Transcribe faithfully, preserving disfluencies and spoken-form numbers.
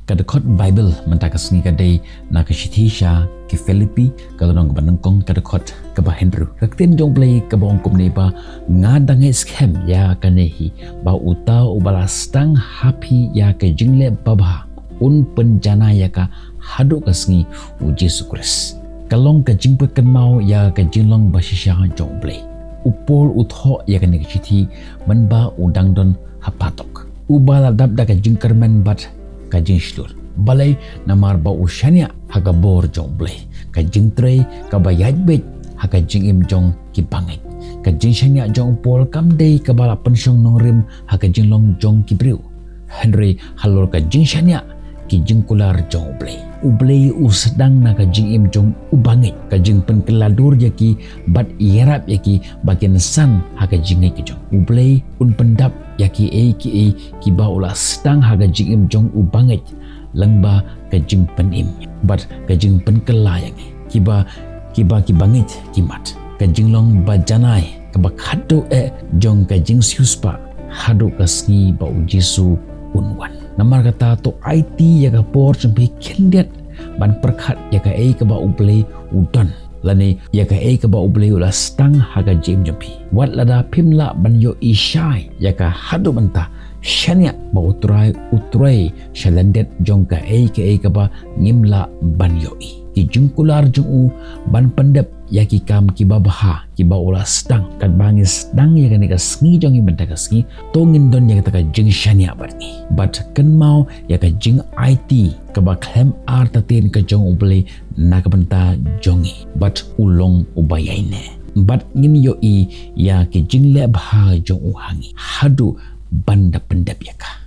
Ka dkhot Baibl mynta ka sngi ka dei na ka shithi sha ki Philippi, ka lynnong kaba nyngkong, ka dkhot kaba hynriew. Ka ktien jong U Blei kaba ong kumne ba, nga dang ngeit skhem ïa kane hi, ba uta uba la sdang ha phi ïa ka jingleh babha un pynjanai ïa ka haduh ka sngi U Jisu Khrist. Ka long ka jingpynkynmaw ïa ka jinglong ba shisha jong U Blei. U Paul u thoh ïa kane ka shithi mynba u dang don ha phatok, uba la dap da ka jingkyrmen bad ka jingshlur. Balei? Namar ba u shaniah ha ka bor jong U Blei, ka jingtrei kaba ïaid beit ha ka jingim jong ki bangeit. Ka jingshaniah jong u Paul kam dei kaba la pynshong nongrim ha ka jinglong jong ki briew, hynrei halor ka jingshaniah ki jingkular jong U Blei. U Blei u sdang na ka jingim jong u bangeit ka jingpynkylla dur ïa ki bad ïarap ïa ki ba kin san ha ka jingngeit ka jong U Blei. Un pyndap ïa kiei kiei kiba u la sdang ha ka jingim jong u bangeit lyngba ka jingpynim bad ka jingpynkylla ïa ngi, kiba, kiba ki bangeit ki mad. Ka jinglong ba janai kaba khadduh eh jong ka jingsiewspah haduh ka sngi ba U Jisu un wan. Namar kata, to aiti ïa ka por jong phi khyndiat ban pyrkhat ïa kaei kaba U Blei u don, lane ïa kaei kaba U Blei u la sdang ha ka jingim jong phi. Wat lada phim lah ban ïohi shai ïa ka haduh mynta, shaniah ba U Trai u trei sha lyndet jong kaei kaei kaba ngim lah ban ïohi. Ki jingkular jong u ban pyndep ïa ki kam kiba bha kiba u la sdang, katba ngi sdang ïa kane ka sngi jong ngi mynta ka sngi, to ngin don ïa kata ka jingshaniah bad ngi. Bad kynmaw ïa ka jingaiti kaba khlem artatien ka jong U Blei na ka bynta jong ngi, bad u long uba ïaineh. Bad ngin ïohi ïa ki jingleh bha jong u ha ngi haduh ban da pyndep ïa ka.